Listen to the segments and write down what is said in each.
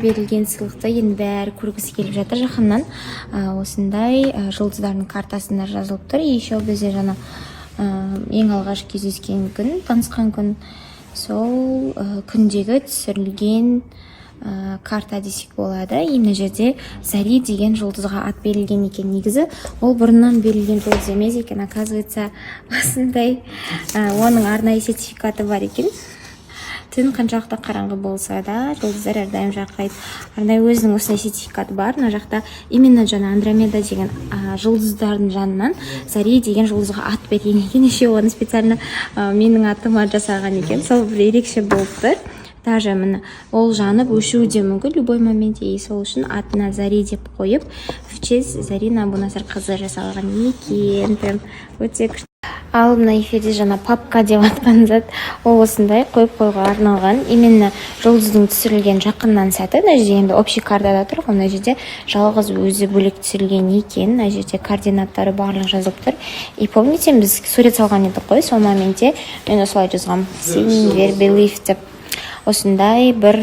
Берілген сыйлықты енді бәрі көргісі келіп жатыр жақыннан. Осындай жұлдыздардың картасында жазылып тұр. И еще бізде жаңа ең алғаш кездескен күн, танысқан күн, сол күндегі түсірілген карта десек болады. И мына жерде Зари деген жұлдызға ат берілген екен. Негізі ол бұрыннан берілген жұлдыз емес екен, оказывается. Осындай оның арнайы сертификаты бар екен. Түн қаншалықты қараңғы болса да, жұлдыздар әрдайым жарқырайды. Арнайы өзінің осындай сертификаты бар. Мына жақта именно жаңа Андромеда деген жұлдыздардың жанынан Зари деген жұлдызға ат берген екен. Еще оны специально менің атыма жасаған екен. Сол бір ерекше болып тұр. Даже міне, ол жанып өшуі де мүмкін любой момент. И сол үшін атына Зари деп қойып, в честь Зарина Абунасырқызы жасалған екен. Прям өте күшті. Ал мына эфирде жаңа папка деп атқан зат, ол осындай қойып қоюға арналған, именно жұлдыздың түсірілген жақыннан сәті. Мына жерде енді общий картада тұр ғой, мына жерде жалғыз өзі бөлек түсірілген екен. Мына жерде координаттары барлығы жазылып тұр. И помните, біз сурет салған едік қой, сол моментте мен осылай жазғанмын: «See, believe» деп. Осындай бір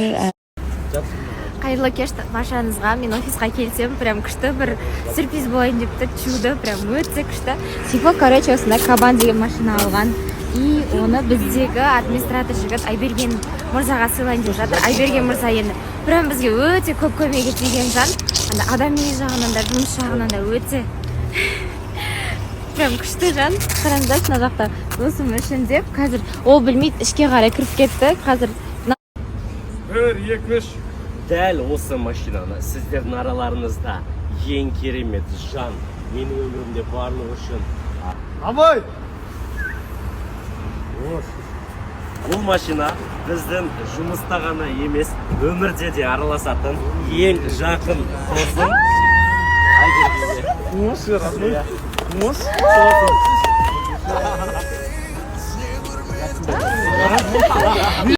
қайырлы кеш баршаңызға! Мен офисқа келсем, прям күшті бір сюрприз болайын деп тұр, чудо, прям өте күшті. Типа, короче, осындай Кабан деген машина алған. И оны біздегі администратор жігіт Айберген мырзаға сыйлайын деп жатыр. Айберген мырза енді прям бізге өте көп көмегі тиген жан, анда адами жағынан да, жұмыс жағынан да өте прям күшті жан. Қараңыздаршы, мына жақта досым үшін деп, қазір ол білмейді, ішке қарай кіріп кетті қазір. Бір, екі, үш. Дәл осы машинаны сіздердің араларыңызда ең керемет жан, менің өмірімде барлығы үшін Абай. Бұл машина біздің жұмыста ғана емес, өмірде де араласатын ең жақын досым Айгерімге. Осы, родной. Осы. Сосын.